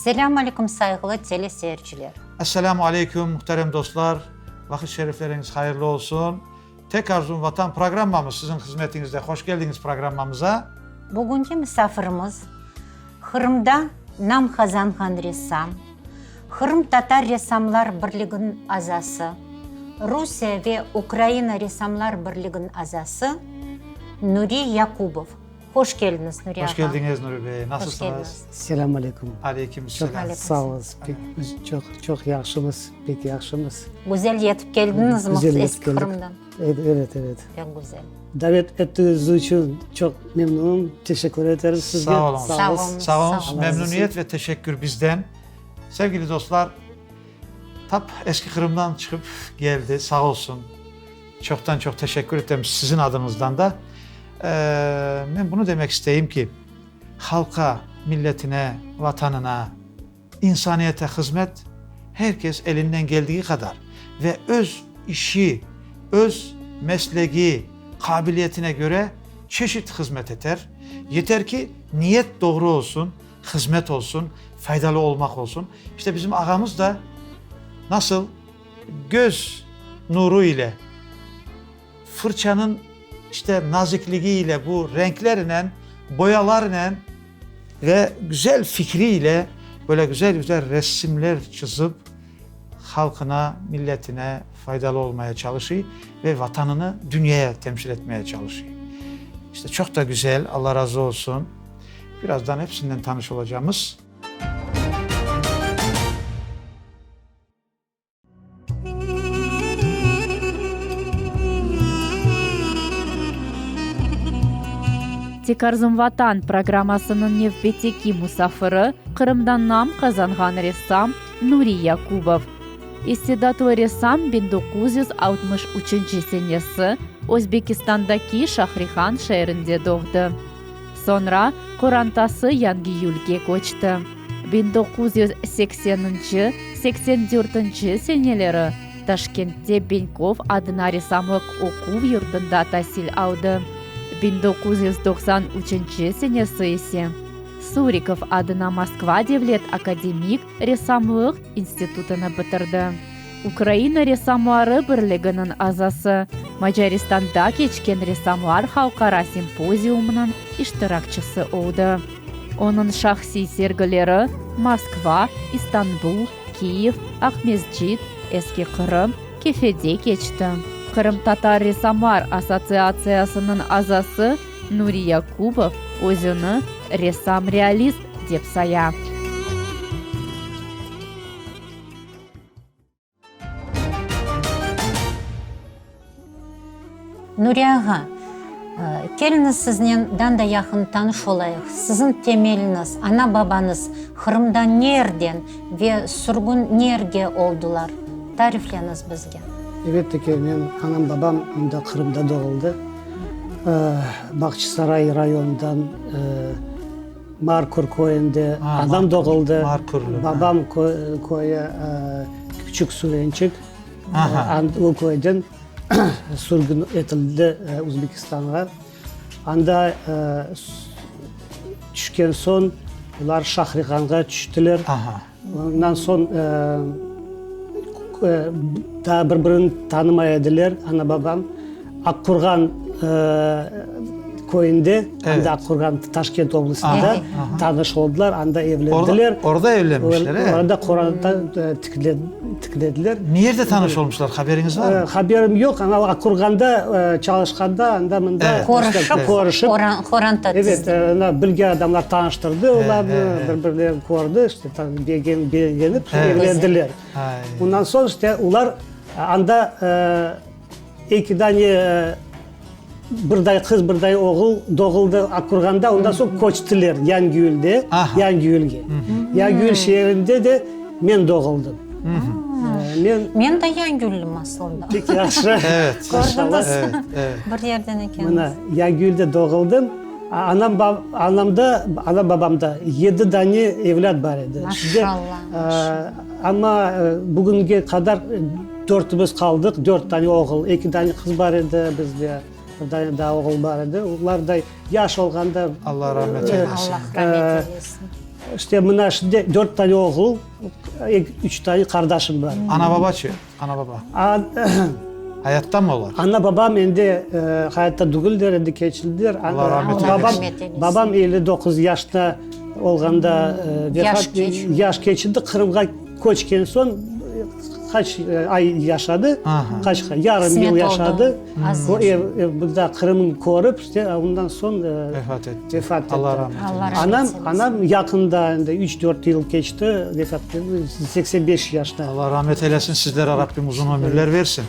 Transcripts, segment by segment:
Selâm aleyküm sayğılı teleseyirciler. Esselâmu aleyküm muhterem dostlar, vaqıt şerifleriñiz hayırlı olsun. Tek arzum Vatan programmamız siziñ hızmetiñizde, hoş keldiñiz programmamıza. Bugünki misafirimiz Qırımda nam qazanğan ressam, Qırımtatar ressamlar birliginiñ azası, Rusiye ve Ukraina ressamlar birliginiñ azası Nuri Yakubov. Hoş keldiñiz, Nuri ağa. Hoş keldiñiz, Nuri bey. Nasılsıñız? Selâm aleyküm. Aleyküm selâm. Çoq sağ oluñız. Pek, biz çoq, çoq yahşımız, pek yahşımız. Güzel yetip keldiñizmi Güzel yetip eski keldik. Qırımdan? Evet, evet. Pek güzel. Davet ettiğiniz içün çoq memnunım, teşekkür ederim sizge. Sağ oluñız. Sağ oluñız. Sağ oluñız. Memnuniyet ve teşekkür bizden. Sevgili dostlar, tap Eski Qırımdan çıqıp geldi, sağ olsun. Çoqtan çoq teşekkür etem siziñ adıñızdan da. Men bunı demek isteyim ki, halqa, milletine, vatanına, insaniyete hızmet her kes elinden geldiği qadar ve öz işi, öz meslegi, qabiliyetine köre çeşit hızmet eter. Yeter ki, niyet doğru olsun, hızmet olsun, faydalı olmaq olsun. İşte bizim ağamız da nasıl göz nuru ile, fırçanıñ işte nazikligi ile, bu renklerinen, boyalarnen ve güzel fikri ile böyle güzel-güzel resimler çızıp, halqına, milletine faydalı olmaya çalışıy ve Vatanını dünyaya temsil etmeye çalışıy. İşte çoq da güzel, Alla razı olsun. Birazdan hepsinden tanış olacamız. Tek arzum Vatan programmasınıñ nevbetteki musafiri Qırımda nam qazanğan ressam Nuri Yakubov. İstidatlı ressam 1963 senesi Özbekistandaki Şahrihan şeerinde doğdı. Soñra qorantası Yangiyülge köçti. 1980-nci, 84-nci seneleri Taşkentte Benkov adına ressamlıq oquv yurtunda tasil aldı. 1993-nci senesi ise Surikov adına Moskva devlet akademik ressamlıq institutını bitirdi. Ukraina ressamları birliginiñ azası, Macaristanda keçken ressamlar halqara simpoziumınıñ iştirakçisi oldı. Onıñ şahsiy sergileri Moskva, İstanbul, Kiyev, Aqmescit, Eski Qırım, Kefede keçti. Qırımtatar ressamlar assotsiatsiyasınıñ azası Nuri Yakubov özüni ressam-realist dep saya. Nuri ağa, keliñiz siznen dan da yaqın tanış olayıq. Siziñ temeliñiz, ana-babañız Qırımda nerden ve sürgün nerge oldular? Tarifleñiz bizge. Elbette ki, men anam-babam mında Qırımda doğuldı. Bağçasaray rayonından Markur köyünde anam doğuldı. Babam köyü Küçük Suvençik. O köyden sürgün etildi Özbekistanğa. Anda tüşken soñ olar Şahrihanğa tüştiler. Ondan soñ daa bir-birini tanımay ediler, ana-babam. Aqqurğan köyünde, anda Aqqurğan, Taşkent oblastında tanış oldılar, anda evlendiler. Orada evlenmişler, e? Orada qoranta tiklediler. Niyerde tanış olmuşlar, haberiñiz barmı? Haberim yoq, amma Aqqurğanda çalışqanda, anda-mında. Körüşip, Körüşip. Qoranta tizdi. Evet, bilgen adamlar tanıştırdı olarnı, bir-birlerini kördi, işte, begenip evlendiler. Ondan soñ, işte, olar anda Eki dane, bir day qız, bir day oğul doğuldı Akkurğanda, ondan soñ köçtiler Yangiyülde, Yangiyülge. Yangiyül şeerinde de men doğuldım. Men Men de Yangiyüllüm aslında. Pek yahşı. Evet. Kördiñiz? Bir yerden ekenmiz. Mına, Yangiyülde doğuldım. Anam, anamda, ana-babamda yedi dane evlât bar edi. Maşallah. Amma bugünge qadar Dörtümiz qaldıq, dört dane oğul, eki dane qız bar edi bizde, bir dane daa oğul bar edi. Olar da yaş olğanda. Allah rahmet eylesin. Allah rahmet eylesin. İşte mına şimdi dört tane oğul, üç tane qardaşım bar. Ana-babaçı? Ana-baba? Hayatta mı olar? Ana-babam endi hayatta degiller, endi keçildiler. Allah rahmet eylesin. Babam 59 yaşta olğanda vefat, yaş keçildi. Qırımğa köçken soñ qaç ay yaşadı, qaç yarım yıl yaşadı. O ev, mında Qırımnı körip, işte ondan soñ vefat etti. Vefat etti. Allah rahmet eylesin. Anam, anam yaqında endi üç-dört yıl keçti, vefat etti, 85 yaşta. Allah rahmet eylesin, sizlere Rabbim uzun ömürler versin.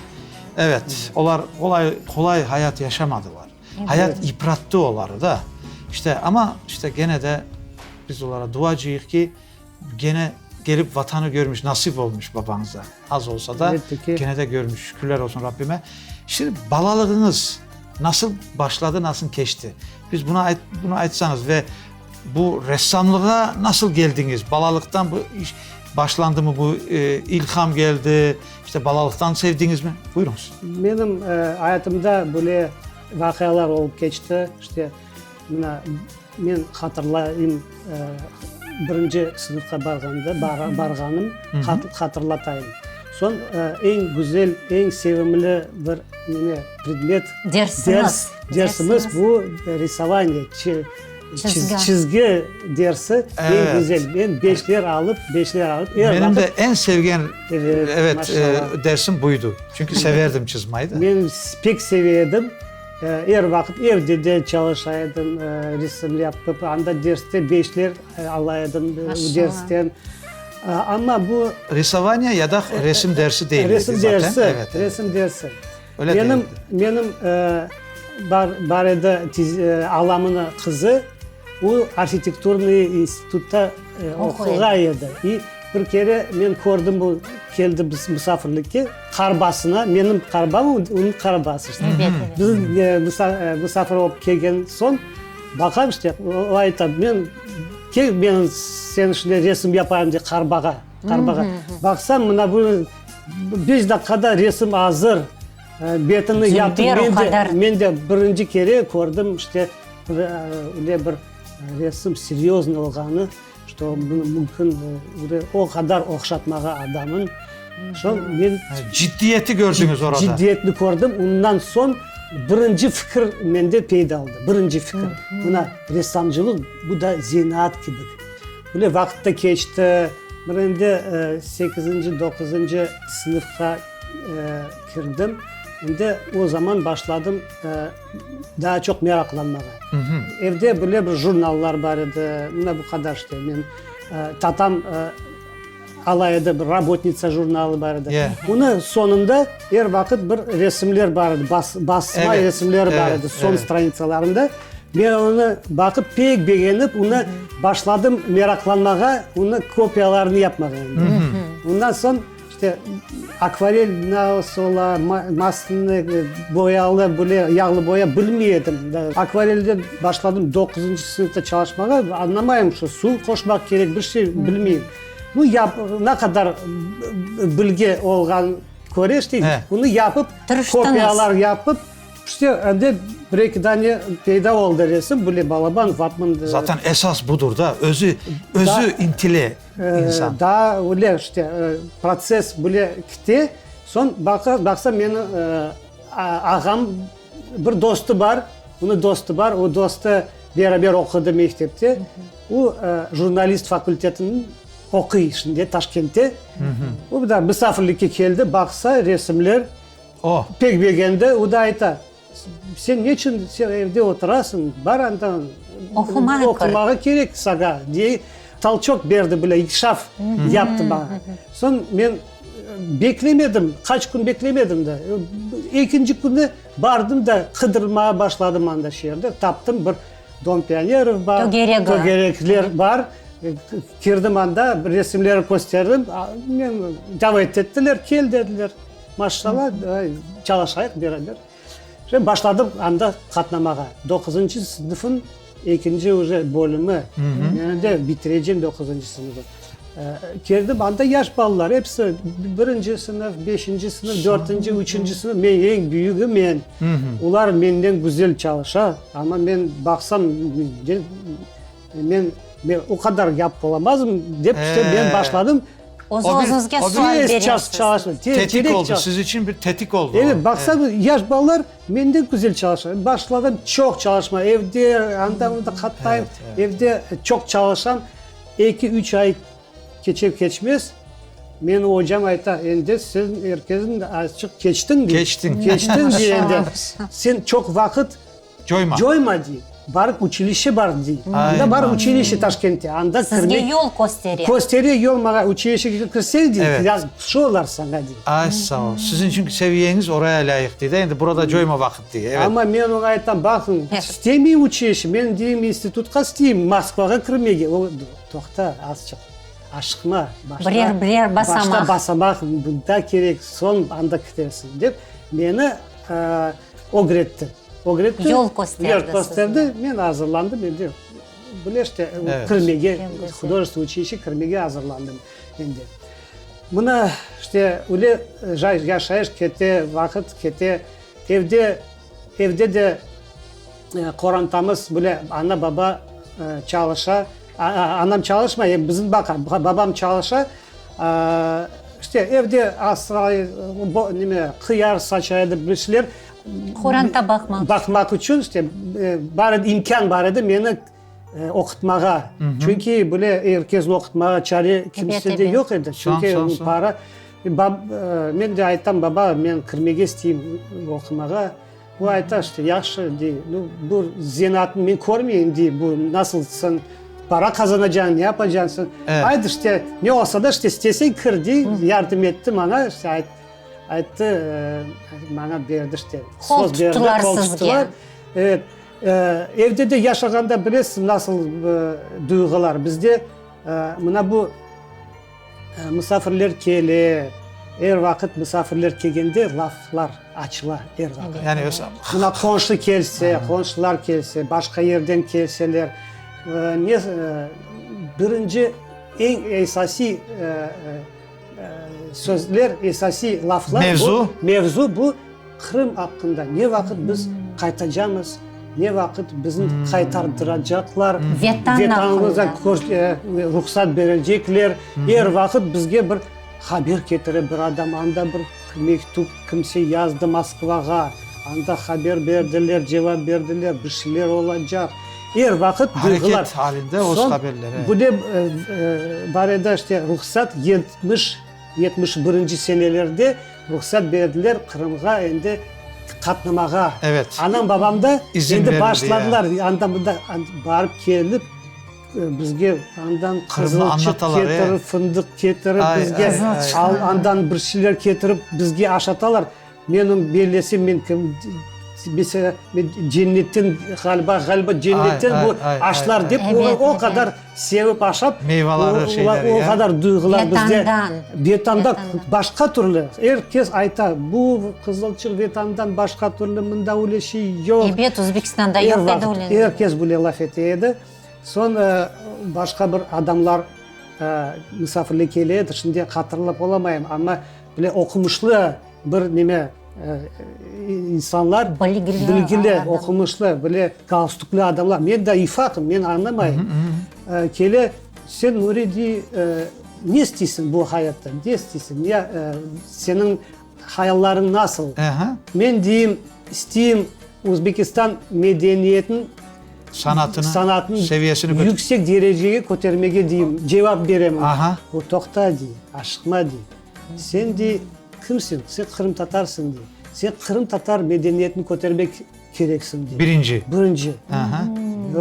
Evet, olar qolay, qolay hayat yaşamadılar. Hayat yıprattı oları da. İşte, amma işte gene de biz olara duacıyıq ki, Gene gelip vatanı görmüş, nasip olmuş babañıza. Az olsa da, gene de görmüş. Şükürler olsun Rabbime. Şimdi balalığıñız nasıl başladı, nasıl keçti? Biz buna ayt, bunu aytsañız ve bu ressamlığa nasıl geldiñiz? Balalıqtan bu iş başlandımı, bu ilham geldi, işte balalıqtan sevdiñizmi? Buyuruñız. Menim ayatımda böyle vaqialar olıp keçti. İşte, mına, Men hatırlayım, birinci sınıfqa barğanda, barğanım hatırlatayım. Soñ eñ güzel, eñ sevimli bir neme, predmet, Dersimiz. Dersimiz bu risovaniye, çizgi dersi eñ güzel. Men beşler alıp, beşler alıp. Menim de eñ sevgen, evet, dersim buydı. Çünki severdim çizmayı da. Men pek seve edim. Er vaqıt evde de çalışa edim, resim yapıp, anda derste beşler ala edim dersten. Amma bu... Risovaniye ya da resim dersi değil edi zaten. Resim dersi, resim dersi. Öyle değil edi. Menim bar edi alamnıñ qızı, o arhitekturnıy institutta oquğa edi. İ bir kere men kördim, bu keldi biz musafirlikke, qarbasına, menim qarbam, onıñ qarbası işte. Biz musafir olıp kelgen soñ, baqam işte, o ayta, men, kel men seniñ şunday resim yapayım dey qarbağa, qarbağa. Baqsam, mına bu beş daqqada resim azır, betini yaptı. Men de, men de birinci kere kördim işte, öyle bir resim seryoznıy olğanı. Çto bunı mümkün o qadar oqşatmağa adamın. Soñ men Ciddiyeti gördüñiz orada. Ciddiyetni kördim. Ondan soñ birinci fikir mende peyda oldı. Birinci fikir. Mına ressamcılıq bu da zenaat kibi. Böyle vaqıt da keçti. Bir endi sekizinci, doquzıncı sınıfqa kirdim. Endi o zaman başladım daa çoq meraqlanmağa. Evde böyle bir jurnallar bar edi, mına bu qadar işte, men tatam ala edi, bir Rabotnitsa jurnalı bar edi. Onı soñunda er vaqıt bir resimler bar edi, basma resimleri bar edi soñ stranitsalarında. Men onı baqıp pek begenip, onı başladım meraqlanmağa, onı kopiyalarını yapmağa endi. Ondan soñ İşte, akvarel nasıl ola, maslnıy, boyalı, böyle yağlı boya bilmey edim. Akvarelden başladım doquzıncı sınıfta çalışmağa, añlamayım, şu suv qoşmaq kerek, bir şey bilmeyim. Nu, yap, ne qadar bilgi olğan köre, işte, bunı yapıp, kopiyalar yapıp, İşte, endi bir-eki dane peyda oldı resim, böyle balaban vatman. Zaten esas budır da, özü, özü intile insan. Daa öyle işte, protsess böyle kite, soñ baqa, baqsam meni ağam bir dostu bar, onıñ dostu bar, o dostu beraber oqudı mektepte, o jurnalist fakultetiniñ oquy şimdi Taşkentte, o da misafirlikke keldi, baqsa resimler. O. Pek begendi, o da ayta, Sen neçün sen evde oturasıñ, bar andan Oqumağa oqumağa kerek saña, dey, tolçok berdi böyle, inkişaf yaptı maña. Soñ men beklemedim, qaç kün beklemedim de, ekinci künü bardım da qıdırmağa başladım anda şeerde, taptım bir Dom pionerov bar, Tögeregi. tögerekler bar, kirdim anda, resimleri kösterdim, men davet ettiler, kel dediler. Maşallah, çalışayıq beraber. Şimdi başladım anda qatnamağa. Doquzıncı sınıfın ekinci uje bölümi. Men de bitirecem doquzıncı sınıfı. Keldim, anda yaş balalar, episi birinci sınıf, beşinci sınıf, dörtünci, üçünci sınıf. Men eñ büyügi men. Olar menden güzel çalışa, amma men baqsam, men. Men o qadar yapıp olamazım, dep işte men başladım. Öz özüñizge sual beresiz. Tetik oldı, siz içün bir tetik oldı o. Evet, baqsam, yaş balalar menden güzel çalışa. Başladım çoq çalışmağa, evde, anda, mında qatnayım, evde çoq çalışam. Eki-üç ay keçer-keçmez, meni ocam ayta, endi sen er kesni azçıq keçtiñ, dey. Keçtiñ. Keçtiñ, dey, endi. Sen çoq vaqıt Coyma. Coyma, dey. Barıp uçilişe bar, dey. Anda bar uçilişe Taşkentte. Anda Sizge kirmek. yol köstere. Köstere yol maña, uçilişege kirseñ, dey, Evet. yahşı olar saña, dey. Ay, sağ ol. Siziñ çünki seviyeñiz oraya lâyıq, dey de, endi burada coyma vaqıt, dey. Evet. Amma men oña aytam, baqıñ, istemeyim uçilişe, men deyim institutqa isteyim, Moskvağa kirmege. O, toqta, azçıq, aşıqma, başta, Birer-birer basamaq. başta basamaq bunda kerek, soñ anda kitersiñ, dep, meni ögretti. Ögretti. Yol kösterdi Yol kösterdi. Men azırlandım endi. Bile işte, kirmege, hudojestvennoy uçilişe kirmege azırlandım endi. Mına, işte, öyle yaşayış kete, vaqıt kete. Evde, evde de qorantamız bile, ana-baba çalışa. Anam çalışmay, bizni baqa, babam çalışa. İşte, evde asray, neme, hıyar saça edi, bir şeyler. Qoranta baqmaq. Baqmaq içün, işte, bar edi, imkân bar edi meni oqutmağa. Çünki böyle er kesni oqutmağa çare kimsede yoq edi. Çünki para, men de aytam, baba, men kirmege isteyim oqumağa. O ayta, işte, yahşı, dey, nu, bu zenaatnı men körmeyim, dey, bu nasıl sen para qazanacañ, ne yapacañ sen. Ayt, işte, ne olsa da, işte, isteseñ kir, dey, yardım etti maña, işte, ayttı, maña berdi, işte, söz berdi, qol tuttılar. Evet, evde de yaşağanda bilesiz, nasıl duyğular bizde, mına bu. Musafirler kele, er vaqıt musafirler kelgende laflar açıla, er vaqıt. Yani öz. Mına qonşu kelse, qonşular kelse, başqa yerden kelseler, ne, birinci eñ esasiy sözler, esasiy laflar. Mevzu. Mevzu bu. Qırım aqqında ne vaqıt biz qaytacamız, ne vaqıt bizni qaytardıracaqlar, Vetanımıza ruhsat berecekler, er vaqıt bizge bir haber ketire bir adam, anda bir mektüp kimse yazdı Moskvağa, anda haber berdiler, cevap berdiler, bir şeyler olacaq. Er vaqıt duyğular. Hareket halinde öz haberler. Bu de bar edi, işte, ruhsat 70 71-nci senelerde ruhsat berdiler Qırımğa endi qatnamağa. Evet. Anam, babam da İzin endi berildi, başladılar, anda-mında barıp kelip, bizge andan Qırımnı qızılçıq anlatalar, e. ketirip, fındıq ketirip, Ay, bizge ay, ay. al, andan bir şeyler ketirip bizge aşatalar. Menim bellesem, men kim, meselâ, men cennetten, ğaliba, ğaliba cennetten Ay, bu ay, ay, aşlar ay, dep, ay. Evet, o evet. qadar sevip aşap, Meyvaları, o, şeyleri, o ya. qadar duyğular bizde. Vetandan. Vetanda Vetandan. başqa türlü. Er kes ayta, bu qızılçıq Vetandan başqa türlü, mında öyle şey yoq. Ebet, Özbekistanda Er yoq edi vaqıt, öyle. er kes böyle laf ete edi. Soñ başqa bir adamlar musafirler kele edi, şimdi hatırlap olamayım, amma böyle oqumışlı bir neme insanlar, Bilgili bilgili, adam. oqumışlı, böyle galstuklı adamlar, men de ifaqım, men añlamayım, kele, sen, Nuri, dey, ne isteysiñ bu hayatta, ne isteysiñ, ne, seniñ hayallarıñ nasıl? Men deyim, isteyim Özbekistan medeniyetiniñ Sanatını, sanatını seviyesini köter. yüksek derecege kötermege deyim, cevap berem. Aha. O, toqta, dey, aşıqma, dey. Sen, dey, kimsiñ? Sen qırımtatarsıñ, dey. Sen qırımtatar medeniyetini kötermek kereksiñ, dey. Birinci. Birinci. Aha.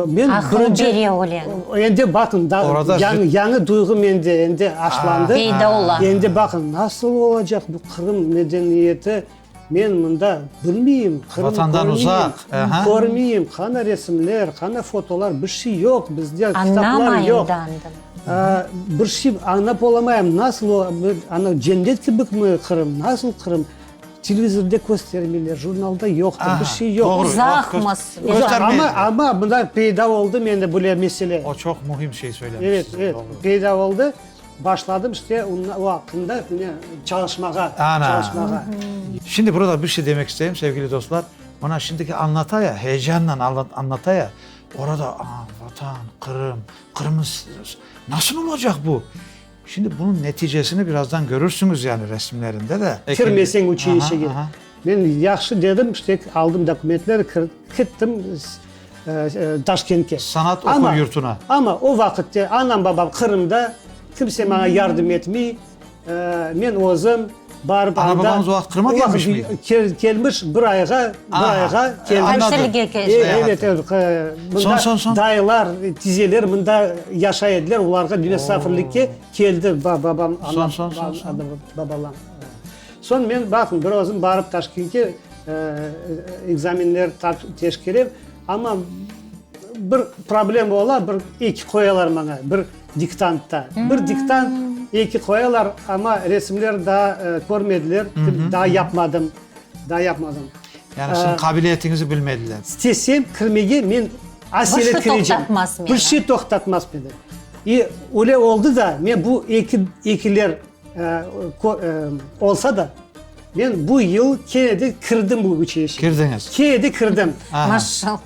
Men Aqıl birinci. bere öyle. Endi baqıñ, da, Orada yañı, yañı duyğu mende endi aşlandı. Peyda ola. Endi baqıñ, nasıl olacaq bu Qırım medeniyeti? Men mında bilmeyim, Qırım Vatandan körmeyim, uzaq, aha. körmeyim, qana resimler, qana fotolar, bir şey yoq bizde, kitaplar Añlamayım yoq. da andan. Bir şey añlap olamayım, nasıl o, ana cennet kibikmi Qırım, nasıl Qırım? Televizorda köstermeyler, jurnalda yoqtır, Aha, bir şey yoq. doğru. Uzaqmız. Uzaq, amma, Köstermeyler. amma mında peyda oldı mende böyle mesele. O çoq mühim şey söylemişsiz. Evet, evet, doğru. peyda oldı. Başladım işte o aqqında çalışmağa, Ana. çalışmağa. Şimdi burada bir şey demek isteyim, sevgili dostlar. Mına şimdiki añlata ya, heyecanla añlata ya. Orada, a, Vatan, Qırım, Qırımnıñ nasıl olacaq bu? Şimdi bunıñ neticesini birazdan görürsüñiz yani resimlerinde de. Kirmeseñ uçilişege. Men yahşı dedim, işte aldım dokumentler, kettim Taşkentke. Sanat oquv yurtuna. Amma o vaqıtte anam babam Qırımda, kimse maña yardım etmey. Men özüm barıp anda... Ana-babañız o vaqıt Qırıma kelmiş mi? Kelmiş, bir ayğa, bir ayğa kelmiş. Tatilge kelmiş. Evet, evet. Mında dayılar, tizeler mında yaşay ediler, olarğa misafirlikke keldi babam, anam, babalam. Soñ men, baqıñ, bir özüm barıp Taşkentke ekzamenler teşkerem, amma bir problema ola, bir eki qoyalar maña, bir diktantta. Bir diktant, eki qoyalar, amma resimler daa körmediler, daa yapmadım, daa yapmadım. Yani siziñ qabiliyetiñizi bilmediler. İstesem kirmege, men aselet kirecem. Bir şey toqtatmaz meni. İ öyle oldı da, men bu eki, ekiler olsa da, men bu yıl kene de kirdim bu uçilişege. Kirdiñiz. Kene de kirdim. Maşallah.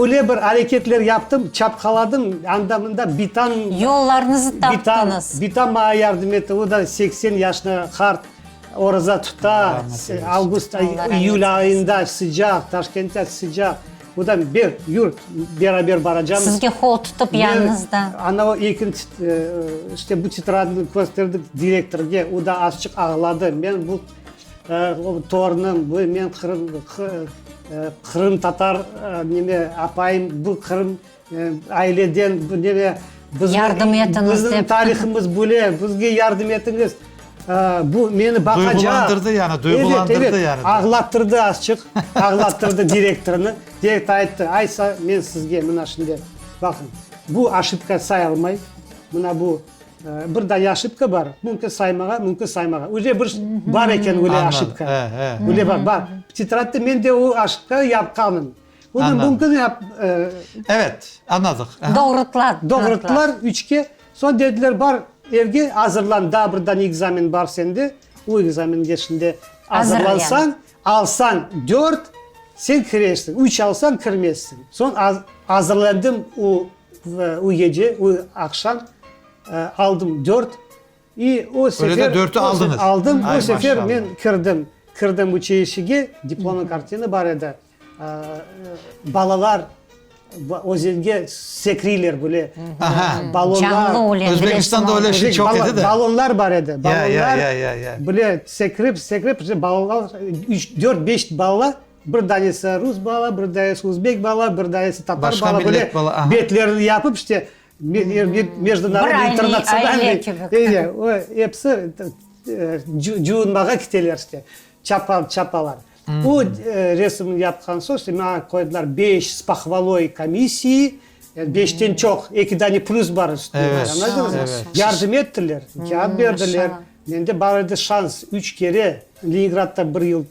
Öyle bir areketler yaptım, çapqaladım, anda-mında bitam... Yollarıñızı taptıñız. Bitam maña yardım etti, o da 80 yaşına qart, oraza tuta, avgust, iyül ayında sıcaq, Taşkentte sıcaq. O da ber, yür, beraber baracamız. Sizge qol tutıp yanıñızda. Ana o ekinci, işte bu tetradnı kösterdik direktorge, o da azçıq ağladı. Men bu torunım, bu men qırım, qırımtatar neme apayım, bu qırım aileden, bu neme, Yardım etiñiz bizim dep. tarihımız böyle, bizge yardım etiñiz. Bu meni baqacaq. Duyğulandırdı yani, duyğulandırdı evet, evet. yani. Ağlattırdı azçıq, ağlattırdı direktornı. Direktor ayttı, aysa men sizge mına şimdi, baqıñ, bu oşibka sayılmay, mına bu bir dane oşibka bar, mümkün saymağa, mümkün saymağa. Öyle bir bar eken öyle oşibka. Öyle bar, bar. Tetradda men de o oşibka yapqanım. Bunı mümkün yap. Evet, añladıq. Doğrulttılar. Doğrulttılar üçke. Soñ dediler, bar evge azırlan, daa bir dane ekzamen bar sende, o ekzamenge şimdi azırlansañ, alsañ dört, sen kirersiñ, üç alsañ kirmezsiñ. Soñ azırlandım o o gece, o aqşam aldım dört. İ o sefer, Öyle de dörtü aldıñız. Aldım, o sefer men kirdim, kirdim uçilişege, diplomnıñ kartina bar edi. Balalar özenge sekriyler böyle, balonlar. Özbekistanda öyle şey çoq edi de. Balonlar bar edi, balonlar böyle sekirip, sekirip, balalar, üç, dört, beş bala, bir danesi rus bala, bir danesi özbek bala, bir danesi tatar bala, böyle betlerini yapıp işte, mejdunarodnıy internatsionalnıy, episi cuvunmağa kiteler işte. Çapa, çapalar. O resimni yapqan soñ, işte maña qoydılar beş s pohvaloy komissiyi, yani beşten çoq, eki dane plüs bar üstünde, añladıñızmı? Yardım ettiler, kâğıt berdiler. Mende bar edi şans, üç kere Leningradda bir yıl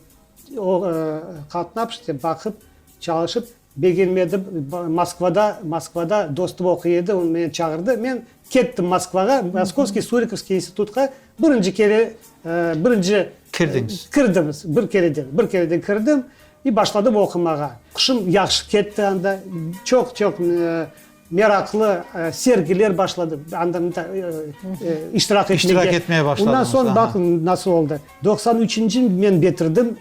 qatnap, işte baqıp, çalışıp, Begenmedim. Moskvada, Moskvada dostum oquy edi, o meni çağırdı. Men kettim Moskvağa, Moskovskiy Surikovskiy institutqa birinci kere, birinci... Kirdiñiz. Kirdim, bir kereden, bir kereden kirdim i başladım oqumağa. Qışım yahşı ketti anda, çoq-çoq meraqlı sergiler başladı, anda iştirak etmege. İştirak etmeye başladıñız. Ondan soñ baqıñ nasıl oldı. 93-nci men bitirdim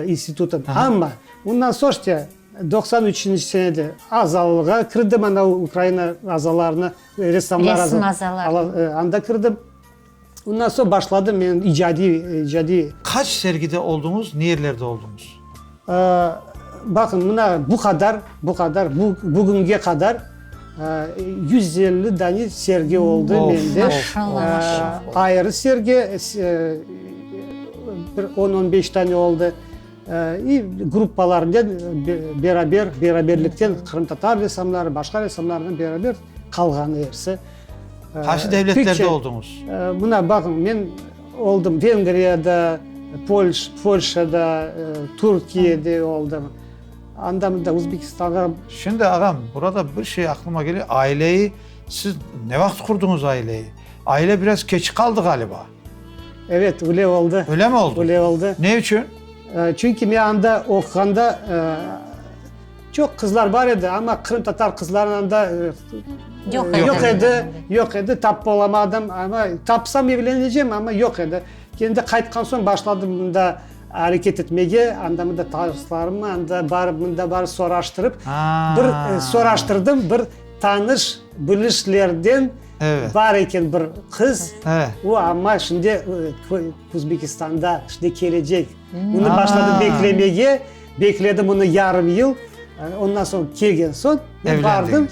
institutı, amma Ondan soñ işte 93-nci senede azalığa kirdim, ana Ukraina azalarına, ressamlar Resim azaları. Anda kirdim. Ondan soñ başladım men icadiy, icadiy. Qaç sergide olduñız, nerelerde olduñız? Baqıñ, mına bu qadar, bu qadar, bu, bugünge qadar 150 dane sergi oldı mende. Maşallah, maşallah. Ayrı sergi, bir on-on beş dane oldı. İ gruppalarnen beraber, beraberlikten qırımtatar ressamları, başqa ressamlarnen beraber qalğanı episi. Qaysı devletlerde oldıñız? Mına, baqıñ, men oldım Vengriyada, Polş, Polşada, Türkiyede oldım. Anda, mında, Özbekistanğa. Şimdi, ağam, burada bir şey aqlıma kele, aileyi, siz ne vaqıt qurdıñız aileyi? Aile biraz keç qaldı, ğaliba. Evet, öyle oldı. Öyle mi oldı? Öyle oldı. Ne içün? Çünki men anda oquğanda. Çoq qızlar bar edi, amma qırımtatar qızlarını anda yoq edi, yoq edi, tapıp olamadım. Amma tapsam evlenecem, amma yoq edi. Kendi qaytqan soñ başladım mında areket etmege, anda mında tanışlarım, anda barıp, mında barıp soraştırıp, bir soraştırdım, bir tanış bilişlerden bar eken bir qız, o amma şimdi Özbekistanda, şimdi kelecek. Bunı başladım beklemege. Bekledim onı yarım yıl. Ondan soñ kelgen soñ men bardım,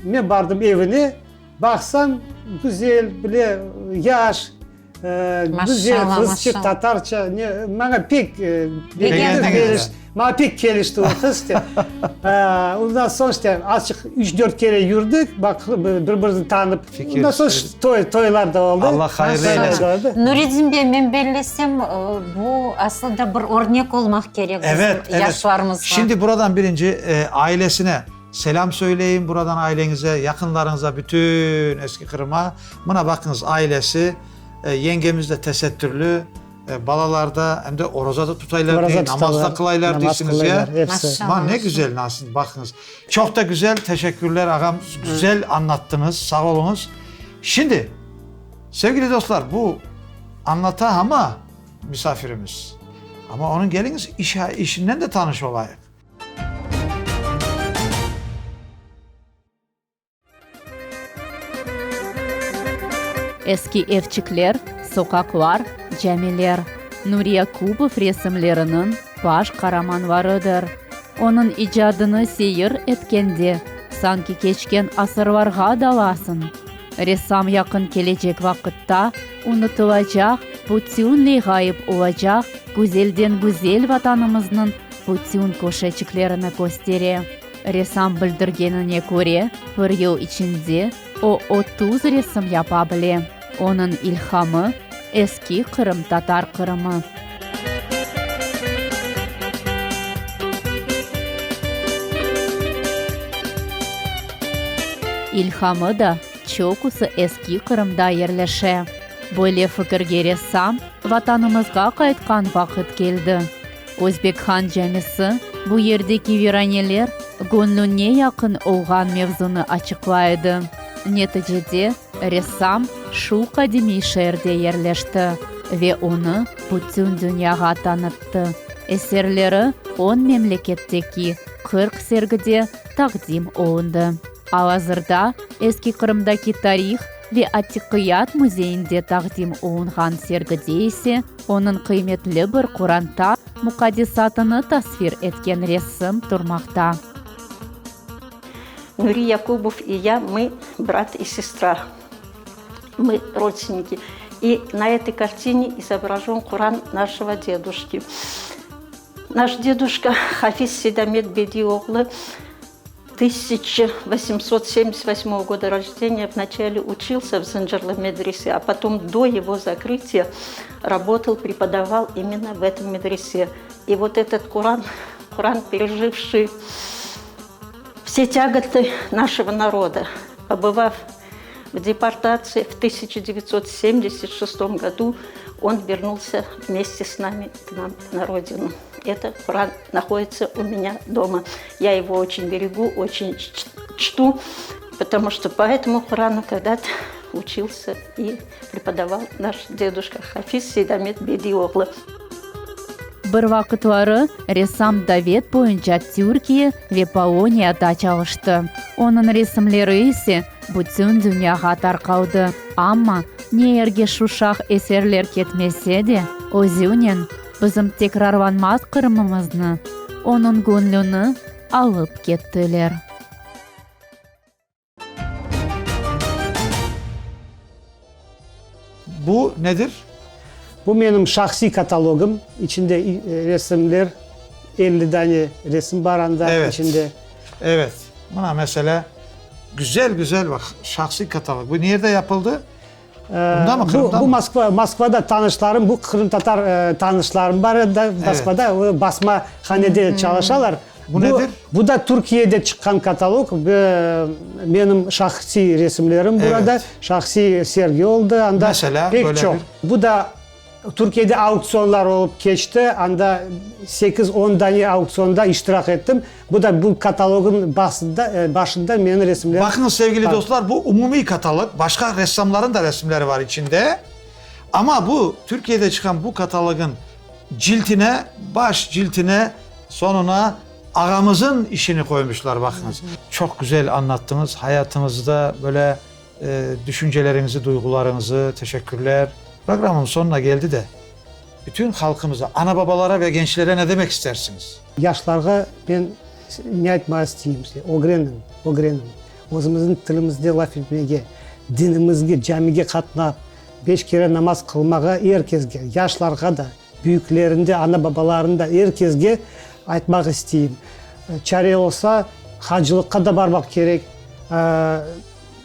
men bardım evine, baqsam, güzel, bile, yaş, güzel qızçıq, tatarça, ne, maña pek begendiñiz. Maña pek kelişti o qız. Ondan soñ işte azçıq üç-dört kere yürdik, baq, bir-birimizni tanıp. Ondan soñ toy, toylar da oldı. Allah hayırlı eylesin. Nuredin bey, men bellesem, bu aslı da bir örnek olmaq kerek bizim yaşlarımızğa. Şimdi buradan birinci ailesine selam söyleyim, buradan aileñize, yaqınlarıñıza, bütün Eski Qırıma. Mına baqıñız, ailesi, yengemiz de tesettürlü, balalar da, em de oraza da tutaylar dey, namaz da qılaylar deysiñiz ya. Ma, ne güzel nasıl, baqıñız. Çoq da güzel, teşekkürler ağam, güzel añlattıñız, sağ oluñız. Şimdi, sevgili dostlar, bu añlata amma misafirimiz, amma onıñ keliñiz iş, işinden de tanış olayıq. Eski evçikler, soqaqlar, camiler, Nuri Yakubov resimleriniñ baş qaramanlarıdır. Onıñ icadını seyir etkende, sanki keçken asırlarğa dalasıñ. Ressam yaqın kelecek vaqıtta unutılacaq, bütünley ğayıp olacaq güzelden-güzel Vatanımıznıñ bütün köşeçiklerini köstere. Ressam bildirgenine köre, bir yıl içinde o 30 resim yapa bile. Onıñ ilhamı, eski qırımtatar Qırımı. İlhamı da çoqusı Eski Qırımda yerleşe. Böyle fikirge ressam Vatanımızğa qaytqan vaqıt keldi. Özbek Han camisi, bu yerdeki viraneler göñlüne yaqın olğan mevzunı açıqlay edi. Neticede, ressam şu qadimiy şeerde yerleşti ve onı bütün dünyağa tanıttı. Eserleri on memleketteki 40 sergide taqdim olundı. Al-azırda Eski Qırımdaki tarih ve atiqiyat müzeyinde taqdim olunğan sergide ise onıñ qıymetli bir qoranta muqaddesatını tasvir etken resim turmaqta. Nuri Yakubov и я, мы брат и сестра, мы родственники. И на этой картине изображен Куран нашего дедушки. Наш дедушка Хафиз Сейдамет Бедиоглы 1878 года рождения вначале учился в Зынджирлы медресе, а потом до его закрытия работал, преподавал именно в этом медресе. И вот этот Куран, Куран, переживший все тяготы нашего народа, побывав в депортации в 1976 году, он вернулся вместе с нами к нам на родину. Это Куран находится у меня дома. Я его очень берегу, очень чту, потому что по этому Курану когда-то учился и преподавал наш дедушка Хафиз Сейдамет Бедиоглы. Bir vaqıtları ressam davet boyunca Türkiye ve Poloniyada çalıştı. Onıñ resimleri ise bütün dünyağa tarqaldı. Amma ne yerge şu şah eserler ketmese de, özünen bizim tekrarlanmaz Qırımımıznı, onıñ göñlüni alıp kettiler. Bu nedir? Bu menim şahsiy katalogım. İçinde resimler, 50 dane resim bar anda Evet. içinde. Evet. Mına meselâ, güzel-güzel baq, şahsiy katalog. Bu nerde yapıldı? Bunda mı, Qırımda Bu, bu mı? Moskva, Moskvada tanışlarım, bu qırımtatar tanışlarım bar edi Moskvada, basma hanede çalışalar. Bu nedir? Bu da Türkiyede çıqqan katalog. Menim şahsiy resimlerim burada, şahsiy sergi oldı anda. Meselâ, pek böyle çoq. bir. Bu da. Türkiyede auktsionlar olıp keçti, anda sekiz-on dane auktsionda iştirak ettim. Bu da bu katalogın basında, başında menim resimlerim Baqıñız, sevgili bar. dostlar, bu umumiy katalog, başqa ressamların da resimleri var içinde. Amma bu Türkiyede çıqqan bu katalogın ciltine, baş ciltine, soñuna ağamızın işini qoymuşlar, baqıñız. Çoq güzel añlattıñız hayatıñızda böyle Düşünceleriñizi, duyğularıñızı teşekkürler. Programmım soñuna keldi de, bütün halqımıza, ana-babalara ve gençlere ne demek istersiñiz? Yaşlarğa men ne aytmağa isteyim, ögreniñ, ögreniñ, özümizniñ tilimizde laf etmege, dinimizge, camige qatnap, beş kere namaz qılmağa er kesge, yaşlarğa da, büyüklerinde, ana-babalarında er kesge aytmaq isteyim. Çare olsa, hacılıqqa da barmaq kerek.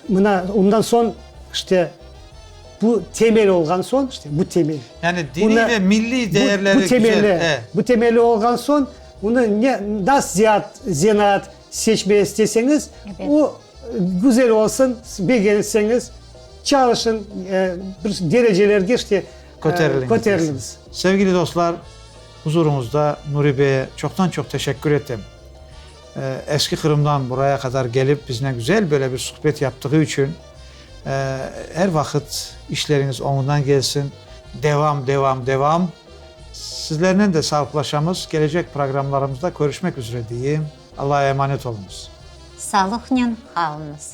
Mına ondan soñ, işte, bu temel olğan soñ, işte, bu temel. Yani diniy ve milliy değerleri bu temeli, bu temeli olğan soñ, bunı ne nasıl ziyat zenaat seçmeye isteseñiz, o güzel olsun, begenseñiz, çalışın, bir derecelerge, işte, köteriliñiz. Sevgili dostlar, huzuruñızda Nuri beye çoqtan-çoq teşekkür etem. Eski Qırımdan buraya qadar gelip biznen güzel böyle bir suhbet yaptığı içün. Er vaqıt işleriñiz oñundan gelsin. Devam, devam, devam. Sizlernen de sağlıqlaşamız. Kelecek programlarımızda körüşmek üzre deyim. Allaha emanet oluñız. Sağlıqnen qalıñız.